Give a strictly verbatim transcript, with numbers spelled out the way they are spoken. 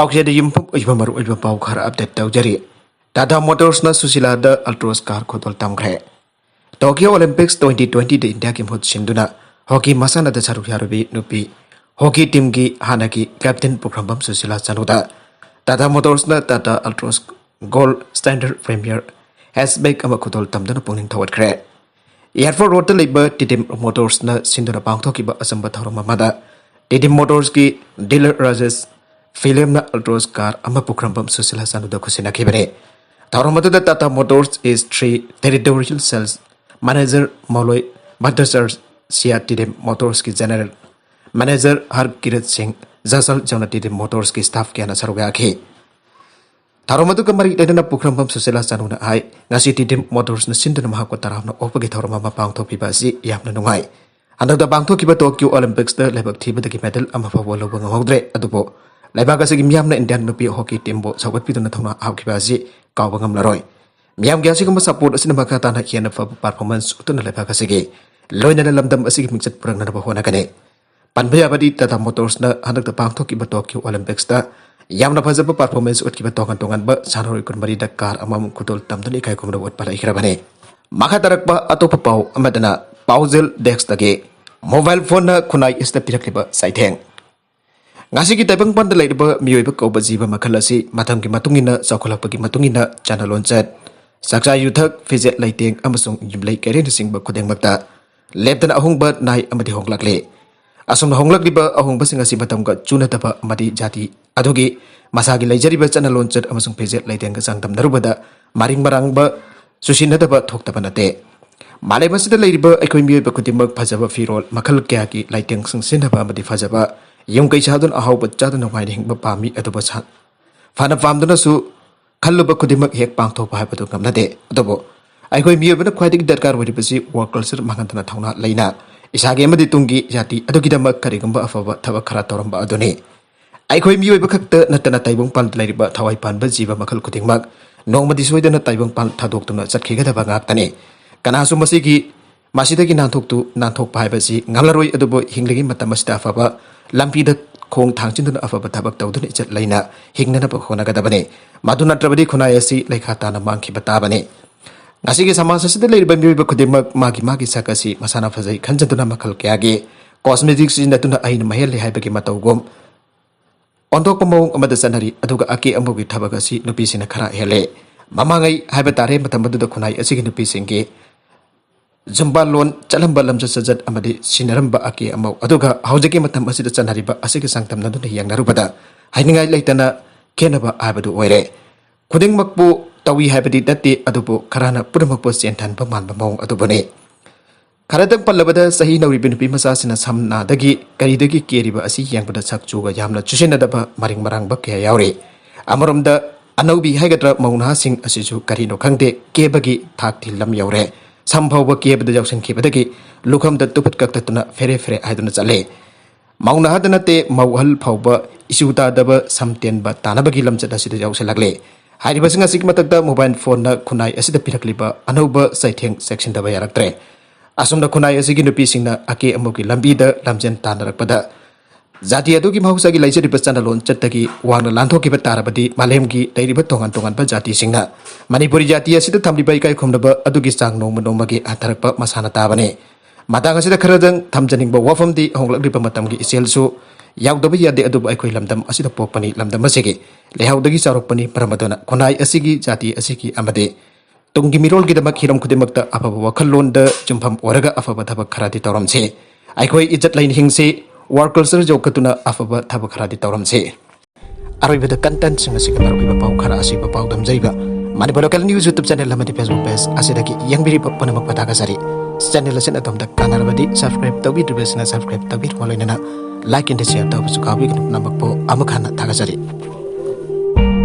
ꯄꯥꯎꯆꯦꯗ ꯌꯨꯝꯐꯝ ꯑꯣꯏꯕ ꯃꯔꯨꯑꯣꯏꯕ ꯄꯥꯎ ꯈꯔ ꯑꯞꯗꯦꯠ ꯇꯧꯖꯔꯤ꯫ ꯇꯥꯇꯥ ꯃꯣꯇꯣꯔꯁꯅ ꯁꯨꯁꯤꯂꯥꯗ ꯑꯜꯇ꯭ꯔꯣꯁ ꯀꯥꯔ ꯈꯨꯗꯣꯜ ꯇꯝꯈ꯭ꯔꯦ꯫ ꯇꯣꯀꯤꯌꯣ ꯑꯣꯂꯤꯝꯄꯤꯛꯁ twenty twenty ꯗ ꯏꯟꯗꯤꯌꯥꯒꯤ ꯃꯍꯨꯠ ꯁꯤꯟꯗꯨꯅ ꯍꯣꯀꯤ ꯃꯁꯥꯟꯅꯗ ꯁꯔꯨꯛ ꯌꯥꯔꯨꯕꯤ ꯅꯨꯄꯤ ꯍꯣꯀꯤ ꯇꯤꯝꯒꯤ ꯍꯥꯟꯅꯒꯤ ꯀꯦꯞꯇꯦꯟ ꯄꯨꯈ꯭ꯔꯝꯕꯝ ꯁꯨꯁꯤꯂꯥ ꯆꯅꯨꯗ ꯇꯥꯇꯥ ꯃꯣꯇꯣꯔꯁꯅ Tata Altroz gold standard premier hatchback ꯑꯃ ꯈꯨꯗꯣꯜ ꯇꯝꯗꯨꯅ ꯄꯨꯛꯅꯤꯡ ꯊꯧꯒꯠꯈ꯭ꯔꯦ꯫ ꯑꯦꯌꯔꯄꯣꯔꯠ ꯔꯣꯗꯇ ꯂꯩꯕ ꯇꯤꯗꯤꯝ ꯃꯣꯇꯣꯔꯁꯅ ꯁꯤꯟꯗꯨꯅ ꯄꯥꯡꯊꯣꯛꯈꯤꯕ ꯑꯆꯝꯕ ꯊꯧꯔꯝ ꯑꯃꯗ ꯇꯤꯗꯤꯝ ꯃꯣꯇꯣꯔꯁꯀꯤ ꯗꯤꯂꯔ ꯔꯥꯖꯦꯁ ꯐꯤꯂꯦꯝꯅ ꯑꯜꯇ꯭ꯔꯣꯁ ꯀꯥꯔ ꯑꯃ ꯄꯨꯈ꯭ꯔꯝꯕꯝ ꯁꯨꯁꯤꯂꯥ ꯆꯅꯨꯗ ꯈꯨꯠꯁꯤꯟꯅꯈꯤꯕꯅꯤ꯫ ꯊꯧꯔꯝ ꯑꯗꯨꯗ Tata motors East three territorial sales manager Moloy Bhattacharya Tidim ꯃꯣꯇꯣꯔꯁꯀꯤ ꯖꯦꯅꯔꯦꯜ ꯃꯦꯅꯦꯖꯔ ꯍꯔ ꯀꯤꯔꯠ ꯁꯤꯡ ꯖꯁꯜ ꯌꯥꯎꯅ ꯇꯤꯗꯤꯝ ꯃꯣꯇꯣꯔꯁꯀꯤ ꯁ꯭ꯇꯥꯐ ꯀꯌꯥꯅ ꯁꯔꯨꯛ ꯌꯥꯈꯤ꯫ ꯊꯧꯔꯝ ꯑꯗꯨꯒ ꯃꯔꯤ ꯂꯩꯅꯅ ꯄꯨꯈ꯭ꯔꯝꯕꯝ ꯁꯨꯁꯤꯂꯥ ꯆꯅꯨꯅ ꯍꯥꯏ, ꯉꯁꯤ ꯇꯤꯗꯤꯝ ꯃꯣꯇꯣꯔꯁꯅ ꯁꯤꯟꯗꯨꯅ ꯃꯍꯥꯛꯄꯨ ꯇꯔꯥꯝꯅ ꯑꯣꯛꯄꯒꯤ ꯊꯧꯔꯝ ꯑꯃ ꯄꯥꯡꯊꯣꯛꯄꯤꯕ ꯑꯁꯤ ꯌꯥꯝꯅ ꯅꯨꯡꯉꯥꯏ꯫ ꯍꯟꯗꯛꯇ ꯄꯥꯡꯊꯣꯛꯈꯤꯕ ꯇꯣꯀꯤꯌꯣ ꯑꯣꯂꯤꯝꯄꯤꯛꯁꯇ ꯂꯥꯏꯕꯛ ꯊꯤꯕꯗꯒꯤ ꯃꯦꯗꯜ ꯑꯃ ꯐꯥꯎꯕ ꯂꯧꯕ ꯉꯝꯍꯧꯗ꯭ꯔꯦ, ꯑꯗꯨꯕꯨ ꯂꯩꯕꯥꯛ ꯑꯁꯤꯒꯤ ꯃꯤꯌꯥꯝꯅ ꯏꯟꯗꯤꯌꯥꯟ ꯅꯨꯄꯤ ꯍꯣꯀꯤ ꯇꯤꯝꯕꯨ ꯁꯧꯒꯠꯄꯤꯗꯨꯅ ꯊꯧꯅꯥ ꯍꯥꯞꯈꯤꯕ ꯑꯁꯤ ꯀꯥꯎꯕ ꯉꯝꯂꯔꯣꯏ꯫ ꯃꯤꯌꯥꯝꯒꯤ ꯑꯁꯤꯒꯨꯝꯕ ꯁꯄꯣꯔꯠ ꯑꯁꯤꯅ ꯃꯈꯥ ꯇꯥꯅ ꯍꯦꯟꯅ ꯐꯕ ꯄꯔꯐꯣꯔꯃꯦꯟꯁ ꯎꯠꯇꯨꯅ ꯂꯩꯕꯥꯛ ꯑꯁꯤꯒꯤ ꯂꯣꯏꯅꯅ ꯂꯝꯗꯝ ꯑꯁꯤꯒꯤ ꯃꯤꯡꯆꯠ ꯄꯨꯔꯛꯅꯅꯕ ꯍꯣꯠꯅꯒꯅꯤ꯫ ꯄꯟꯕ ꯌꯥꯕꯗꯤ ꯇꯥꯇꯥ ꯃꯣꯇꯣꯔꯁꯅ ꯍꯟꯗꯛꯇ ꯄꯥꯡꯊꯣꯛꯈꯤꯕ ꯇꯣꯀꯤꯌꯣ ꯑꯣꯂꯤꯝꯄꯤꯛꯁꯇ ꯌꯥꯝꯅ ꯐꯖꯕ ꯄꯔꯐꯣꯔꯃꯦꯟꯁ ꯎꯠꯈꯤꯕ ꯇꯣꯉꯥꯟ ꯇꯣꯉꯥꯟꯕ ꯁꯥꯟꯅꯔꯣꯏ ꯀꯨꯟꯃꯔꯤꯗ ꯀꯥꯔ ꯑꯃꯃꯝ ꯈꯨꯗꯣꯜ ꯇꯝꯗꯨꯅ ꯏꯀꯥꯏ ꯈꯨꯝꯅꯕ ꯎꯠꯄ ꯂꯩꯈ꯭ꯔꯕꯅꯤ꯫ ꯃꯈꯥ ꯇꯥꯔꯛꯄ ꯑꯇꯣꯞꯄ ꯄꯥꯎ ꯑꯃꯗꯅ ꯄꯥꯎꯖꯦꯜ ꯗꯦꯁ꯭ꯛꯇꯒꯤ ꯃꯣꯕꯥꯏꯜ ꯐꯣꯟꯅ ꯈꯨꯟꯅꯥꯏ ꯑꯁꯤꯗ ꯄꯤꯔꯛꯂꯤꯕ ꯆꯩꯊꯦꯡ꯫ ꯉꯁꯤꯒꯤ ꯇꯥꯏꯕꯪꯄꯥꯟꯗ ꯂꯩꯔꯤꯕ ꯃꯤꯑꯣꯏꯕ ꯀꯧꯕ ꯖꯤꯕ ꯃꯈꯜ ꯑꯁꯤ ꯃꯇꯝꯒꯤ ꯃꯇꯨꯡ ꯏꯟꯅ ꯆꯥꯎꯈꯠꯂꯛꯄꯒꯤ ꯃꯇꯨꯡ ꯏꯟꯅ ꯆꯠꯅ ꯂꯣꯟꯆꯠ, ꯆꯥꯛꯆꯥ ꯌꯨꯊꯛ, ꯐꯤꯖꯦꯠ ꯂꯩꯇꯦꯡ ꯑꯃꯁꯨꯡ ꯌꯨꯝꯂꯩ ꯀꯩꯔꯣꯏꯅꯆꯤꯡꯕ ꯈꯨꯗꯤꯡꯃꯛꯇ ꯂꯦꯞꯇꯅ ꯑꯍꯣꯡꯕ ꯅꯥꯏ ꯑꯃꯗꯤ ꯍꯣꯡꯂꯛꯂꯤ꯫ ꯑꯁꯨꯝꯅ ꯍꯣꯡꯂꯛꯂꯤꯕ ꯑꯍꯣꯡꯕꯁꯤꯡ ꯑꯁꯤ ꯃꯇꯝꯒ ꯆꯨꯅꯗꯕ ꯑꯃꯗꯤ ꯖꯥꯇꯤ ꯑꯗꯨꯒꯤ ꯃꯁꯥꯒꯤ ꯂꯩꯖꯔꯤꯕ ꯆꯠꯅ ꯂꯣꯟꯆꯠ ꯑꯃꯁꯨꯡ ꯐꯤꯖꯦꯠ ꯂꯩꯇꯦꯡꯒ ꯆꯥꯡꯗꯝꯅꯔꯨꯕꯗ ꯃꯔꯤꯡ ꯃꯔꯥꯡꯕ ꯆꯨꯁꯤꯟꯅꯗꯕ ꯊꯣꯛꯇꯕ ꯅꯠꯇꯦ꯫ ꯃꯥꯂꯦꯝ ꯑꯁꯤꯗ ꯂꯩꯔꯤꯕ ꯑꯩꯈꯣꯏ ꯃꯤꯑꯣꯏꯕ ꯈꯨꯗꯤꯡꯃꯛ ꯐꯖꯕ ꯐꯤꯔꯣꯜ, ꯃꯈꯜ ꯀꯌꯥꯒꯤ ꯂꯩꯇꯦꯡꯁꯤꯡ ꯁꯤꯖꯤꯟꯅꯕ ꯑꯃꯗꯤ ꯐꯖꯕ ꯌꯨꯝ ꯀꯩ ꯁꯥꯗꯨꯅ ꯑꯍꯥꯎꯕ ꯆꯥꯗꯨꯅ ꯅꯨꯡꯉꯥꯏꯅ ꯍꯤꯡꯕ ꯄꯥꯝꯃꯤ꯫ ꯑꯗꯨꯕꯨ ꯁꯥ-, ꯐꯅ ꯄꯥꯝꯗꯨꯅꯁꯨ ꯈꯜꯂꯨꯕ ꯈꯨꯗꯤꯡꯃꯛ ꯍꯦꯛ ꯄꯥꯡꯊꯣꯛꯄ ꯍꯥꯏꯕꯗꯨ ꯉꯝꯅꯗꯦ꯫ ꯑꯗꯨꯕꯨ ꯑꯩꯈꯣꯏ ꯃꯤꯑꯣꯏꯕꯅ ꯈ꯭ꯋꯥꯏꯗꯒꯤ ꯗꯔꯀꯥꯔ ꯑꯣꯏꯔꯤꯕꯁꯤ ꯋꯥꯔꯛ ꯀꯜꯆꯔ ꯃꯥꯡꯍꯟꯗꯅ ꯊꯧꯅꯥ ꯂꯩꯅ ꯏꯁꯥꯒꯤ ꯑꯃꯗꯤ ꯇꯨꯡꯒꯤ ꯖꯥꯇꯤ ꯑꯗꯨꯒꯤꯗꯃꯛ ꯀꯔꯤꯒꯨꯝꯕ ꯑꯐꯕ ꯊꯕꯛ ꯈꯔ ꯇꯧꯔꯝꯕ ꯑꯗꯨꯅꯤ꯫ ꯑꯩꯈꯣꯏ ꯃꯤꯑꯣꯏꯕ ꯈꯛꯇ ꯅꯠꯇꯅ ꯇꯥꯏꯕꯪꯄꯥꯟꯗ ꯂꯩꯔꯤꯕ ꯊꯋꯥꯏ ꯄꯥꯟꯕ ꯖꯤꯕ ꯃꯈꯜ ꯈꯨꯗꯤꯡꯃꯛ ꯅꯣꯡꯃꯗꯤ ꯁꯣꯏꯗꯅ ꯇꯥꯏꯕꯪꯄꯥꯟ ꯊꯥꯗꯣꯛꯇꯨꯅ ꯆꯠꯈꯤꯒꯗꯕ ꯉꯥꯛꯇꯅꯤ꯫ ꯀꯅꯥꯁꯨ ꯃꯁꯤꯒꯤ, ꯃꯁꯤꯗꯒꯤ ꯅꯥꯟꯊꯣꯛꯇꯨ, ꯅꯥꯟꯊꯣꯛꯄ ꯍꯥꯏꯕꯁꯤ ꯉꯝꯂꯔꯣꯏ꯫ ꯑꯗꯨꯕꯨ ꯍꯤꯡꯂꯤꯉꯩ ꯃꯇꯝ ꯑꯁꯤꯗ ꯑꯐꯕ ꯂꯝꯕꯤꯗ ꯈꯣꯡ ꯊꯥꯡꯖꯤꯟꯗꯨꯅ ꯑꯐꯕ ꯊꯕꯛ ꯇꯧꯗꯨꯅ ꯏꯖꯠ ꯂꯩꯅ ꯍꯤꯡꯅꯅꯕ ꯍꯣꯠꯅꯒꯗꯕꯅꯤ꯫ ꯃꯗꯨ ꯅꯠꯇ꯭ꯔꯕꯗꯤ ꯈꯨꯟꯅꯥꯏ ꯑꯁꯤ ꯂꯩꯈꯥ ꯇꯥꯅ ꯃꯥꯡꯈꯤꯕ ꯇꯥꯕꯅꯤ꯫ ꯉꯁꯤꯒꯤ ꯁꯃꯥꯖ ꯑꯁꯤꯗ ꯂꯩꯔꯤꯕ ꯃꯤꯑꯣꯏꯕ ꯈꯨꯗꯤꯡꯃꯛ ꯃꯥꯒꯤ ꯃꯥꯒꯤ ꯁꯛ ꯑꯁꯤ ꯃꯁꯥꯅ ꯐꯖꯩ ꯈꯟꯖꯗꯨꯅ ꯃꯈꯜ ꯀꯌꯥꯒꯤ cosmetic ꯁꯤꯖꯤꯟꯅꯗꯨꯅ ꯑꯩꯅ ꯃꯍꯦꯜꯂꯤ ꯍꯥꯏꯕꯒꯤ ꯃꯇꯧꯒꯨꯝ ꯑꯣꯟꯊꯣꯛꯄ ꯃꯑꯣꯡ ꯑꯃꯗ ꯆꯠꯅꯔꯤ꯫ ꯑꯗꯨꯒ ꯑꯀꯦ ꯑꯃꯧꯒꯤ ꯊꯕꯛ ꯑꯁꯤ ꯅꯨꯄꯤꯁꯤꯡꯅ ꯈꯔ ꯍꯦꯜꯂꯦ꯫ ꯃꯃꯥꯡꯉꯩ ꯍꯥꯏꯕ ꯇꯥꯔꯦ, ꯃꯇꯝ ꯑꯗꯨꯗ ꯈꯨꯟꯅꯥꯏ ꯑꯁꯤꯒꯤ ꯅꯨꯄꯤꯁꯤꯡꯒꯤ ꯖꯨꯝꯕꯥ ꯂꯣꯟ ꯆꯠꯂꯝꯕ ꯂꯝꯆꯠ ꯁꯥꯖꯠ ꯑꯃꯗꯤ ꯁꯤꯟꯅꯔꯝꯕ ꯑꯀꯦ ꯑꯃꯧ, ꯑꯗꯨꯒ ꯍꯧꯖꯤꯛꯀꯤ ꯃꯇꯝ ꯑꯁꯤꯗ ꯆꯠꯅꯔꯤꯕ ꯑꯁꯤꯒ ꯆꯥꯡꯗꯝꯅꯗꯨꯅ ꯌꯦꯡꯅꯔꯨꯕꯗ ꯍꯥꯏꯅꯤꯡꯉꯥꯏ ꯂꯩꯇꯅ ꯈꯦꯠꯅꯕ ꯍꯥꯏꯕꯗꯨ ꯑꯣꯏꯔꯦ꯫ ꯈꯨꯗꯤꯡꯃꯛꯄꯨ ꯇꯧꯏ ꯍꯥꯏꯕꯗꯤ ꯅꯠꯇꯦ, ꯑꯗꯨꯕꯨ ꯈꯔꯅ ꯄꯨꯝꯅꯃꯛꯄꯨ ꯆꯦꯟꯊꯟꯕ ꯃꯥꯟꯕ ꯃꯑꯣꯡ ꯑꯗꯨꯕꯨꯅꯤ꯫ ꯈꯔꯗꯪ ꯄꯜꯂꯕꯗ, ꯆꯍꯤ ꯅꯧꯔꯤꯕ ꯅꯨꯄꯤ ꯃꯆꯥꯁꯤꯡꯅ ꯁꯝꯅꯥꯗꯒꯤ ꯀꯔꯤꯗꯒꯤ ꯀꯦꯔꯤꯕ ꯑꯁꯤ ꯌꯦꯡꯕꯗ ꯁꯛ ꯆꯨꯒ ꯌꯥꯝꯅ ꯆꯨꯁꯤꯟꯅꯗꯕ ꯃꯔꯤꯡ ꯃꯔꯥꯡꯕ ꯀꯌꯥ ꯌꯥꯎꯔꯤ꯫ ꯑꯃꯔꯣꯝꯗ, ꯑꯅꯧꯕꯤ ꯍꯥꯏꯒꯗ꯭ꯔꯥ, ꯃꯧ ꯅꯍꯥꯁꯤꯡ ꯑꯁꯤꯁꯨ ꯀꯔꯤꯅꯣ ꯈꯪꯗꯦ, ꯀꯦꯕꯒꯤ ꯊꯥꯛꯇꯤ ꯂꯝ ꯌꯧꯔꯦ꯫ ꯁꯝ ꯐꯥꯎꯕ ꯀꯦꯕꯗ ꯌꯥꯎꯁꯤꯟꯈꯤꯕꯗꯒꯤ ꯂꯨꯈꯝꯗ ꯇꯨꯐꯠ ꯀꯛꯇꯠꯇꯨꯅ ꯐꯦꯔꯦ ꯐꯦꯔꯦ ꯍꯥꯏꯗꯨꯅ ꯆꯠꯂꯦ꯫ ꯃꯧ ꯅꯍꯥꯗ ꯅꯠꯇꯦ, ꯃꯧ ꯑꯍꯜ ꯐꯥꯎꯕ ꯏꯆꯨ ꯇꯥꯗꯕ ꯁꯝ ꯇꯦꯟꯕ ꯇꯥꯅꯕꯒꯤ ꯂꯝꯆꯠ ꯑꯁꯤꯗ ꯌꯥꯎꯁꯤꯜꯂꯛꯂꯦ꯫ ꯍꯥꯏꯔꯤꯕꯁꯤꯡ ꯑꯁꯤꯒꯤ ꯃꯊꯛꯇ mobile phone ꯅ ꯈꯨꯟꯅꯥꯏ ꯑꯁꯤꯗ ꯄꯤꯔꯛꯂꯤꯕ ꯑꯅꯧꯕ ꯆꯩꯊꯦꯡ ꯆꯦꯛꯁꯤꯟꯗꯕ ꯌꯥꯔꯛꯇ꯭ꯔꯦ꯫ ꯑꯁꯨꯝꯅ ꯈꯨꯟꯅꯥꯏ ꯑꯁꯤꯒꯤ ꯅꯨꯄꯤꯁꯤꯡꯅ ꯑꯀꯦ ꯑꯃꯧꯒꯤ ꯂꯝꯕꯤꯗ ꯂꯝꯖꯦꯟ ꯇꯥꯟꯅꯔꯛꯄꯗ, ꯖꯥꯇꯤ ꯑꯗꯨꯒꯤ ꯃꯍꯧꯁꯥꯒꯤ ꯂꯩꯖꯔꯤꯕ ꯆꯠꯅ ꯂꯣꯟꯆꯠꯇꯒꯤ ꯋꯥꯡꯅ ꯂꯥꯟꯊꯣꯛꯈꯤꯕ ꯇꯥꯔꯕꯗꯤ, ꯃꯥꯂꯦꯝꯒꯤ ꯂꯩꯔꯤꯕ ꯇꯣꯉꯥꯟ ꯇꯣꯉꯥꯟꯕ ꯖꯥꯇꯤꯁꯤꯡꯅ ꯃꯅꯤꯄꯨꯔꯤ ꯖꯥꯇꯤ ꯑꯁꯤꯗ ꯊꯝꯂꯤꯕ ꯏꯀꯥꯏ ꯈꯨꯝꯅꯕ ꯑꯗꯨꯒꯤ ꯆꯥꯡ ꯅꯣꯡꯃ ꯅꯣꯡꯃꯒꯤ ꯍꯟꯊꯔꯛꯄ ꯃꯁꯥꯅ ꯇꯥꯕꯅꯤ꯫ ꯃꯇꯥꯡ ꯑꯁꯤꯗ ꯈꯔꯗꯪ ꯊꯝꯖꯅꯤꯡꯕ ꯋꯥꯐꯝꯗꯤ, ꯍꯣꯡꯂꯛꯂꯤꯕ ꯃꯇꯝꯒꯤ ꯏꯆꯦꯜꯁꯨ ꯌꯥꯎꯗꯕ ꯌꯥꯗꯦ, ꯑꯗꯨꯕꯨ ꯑꯩꯈꯣꯏ ꯂꯝꯗꯝ ꯑꯁꯤꯗ ꯄꯣꯛꯄꯅꯤ, ꯂꯝꯗꯝ ꯑꯁꯤꯒꯤ ꯂꯩꯍꯥꯎꯗꯒꯤ ꯆꯥꯎꯔꯛꯄꯅꯤ꯫ ꯃꯔꯝ ꯑꯗꯨꯅ ꯈꯨꯟꯅꯥꯏ ꯑꯁꯤꯒꯤ, ꯖꯥꯇꯤ ꯑꯁꯤꯒꯤ ꯑꯃꯗꯤ ꯇꯨꯡꯒꯤ ꯃꯤꯔꯣꯜꯒꯤꯗꯃꯛ ꯍꯤꯔꯝ ꯈꯨꯗꯤꯡꯃꯛꯇ ꯑꯐꯕ ꯋꯥꯈꯜꯂꯣꯟꯗ ꯌꯨꯝꯐꯝ ꯑꯣꯏꯔꯒ ꯑꯐꯕ ꯊꯕꯛ ꯈꯔꯗꯤ ꯇꯧꯔꯝꯁꯤ꯫ ꯑꯩꯈꯣꯏ ꯏꯖꯠ ꯂꯩꯅ ꯍꯤꯡꯁꯤ, world culture ꯌꯣꯛꯈꯠꯇꯨꯅ ꯑꯐꯕ ꯊꯕꯛ ꯈꯔꯗꯤ ꯇꯧꯔꯝꯁꯤ꯫ ꯑꯔꯣꯏꯕꯗ content ꯁꯤꯡ ꯑꯁꯤꯒꯤ ꯃꯔꯨꯑꯣꯏꯕ ꯄꯥꯎ ꯈꯔ ꯑꯁꯤꯕ ꯄꯥꯎ ꯗꯝꯖꯩꯕ꯫ Manipur Local News YouTube channel ꯑꯃꯗꯤ Facebook page ꯑꯁꯤꯗꯒꯤ ꯌꯦꯡꯕꯤꯔꯤꯕ ꯄꯨꯝꯅꯃꯛꯄꯨ ꯊꯥꯒꯠꯆꯔꯤ꯫ Channel ꯑꯁꯤꯅ ꯑꯗꯣꯝꯗ ꯀꯥꯟꯅꯔꯕꯗꯤ subscribe ꯇꯧꯕꯤꯗ꯭ꯔꯤꯕꯁꯤꯡꯅ subscribe ꯇꯧꯕꯤꯔꯨꯕ ꯂꯣꯏꯅꯅ like and share ꯇꯧꯕꯁꯨ ꯀꯥꯎꯕꯤꯒꯅꯨ꯫ ꯄꯨꯝꯅꯃꯛꯄꯨ ꯑꯃꯨꯛ ꯍꯟꯅ ꯊꯥꯒꯠꯆꯔꯤ꯫